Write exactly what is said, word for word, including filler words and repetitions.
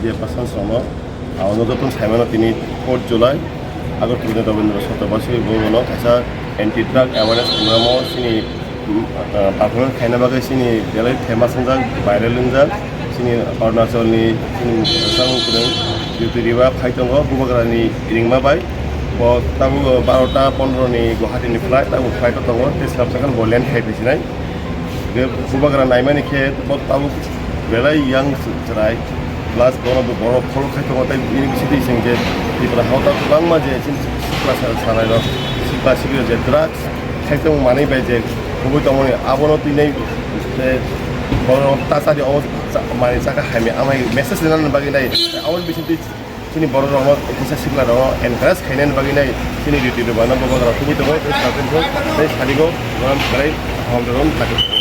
Je pasan somo, ang joto saimano tini fourth July, Agartala ni Rabindra Satyabarshik Bhavan o kaisa anti drug awareness program o chini, um, uh, performance khaina bagwi chini belai famous wngjak, viral wngjak, chini Arunachal ni chini bwsang kwrwng Jyoti Riba phai tongo, Bubagra ni ringma bai, bo tabuk barota pondro ni Guwahati ni flight, tabuk flight o tongo, tei swrapsa khe bo land khai phi sinai. Hwnkhe Bubagra naimani khe bo tabuk belai young chwrai, plus bono bo borok follow khai tongo, tei bini bisingtwi chwng je Tripura hao ta kwbangma je chini sikla sa-, salairok, sikla siklirok je drugs khai tongmani bai je kubui tongmani, abono twi nai je borok ta chadi obo cha-, mani chakha hamya amai message rwna bagwi nai, aboni bisingtwi chini borok rokno kisa sikla rokno encourage khainani bagwi nai chini duty rwmano bo borok kubui tongo, tei sarigo, tei sarigo, tei sarigo,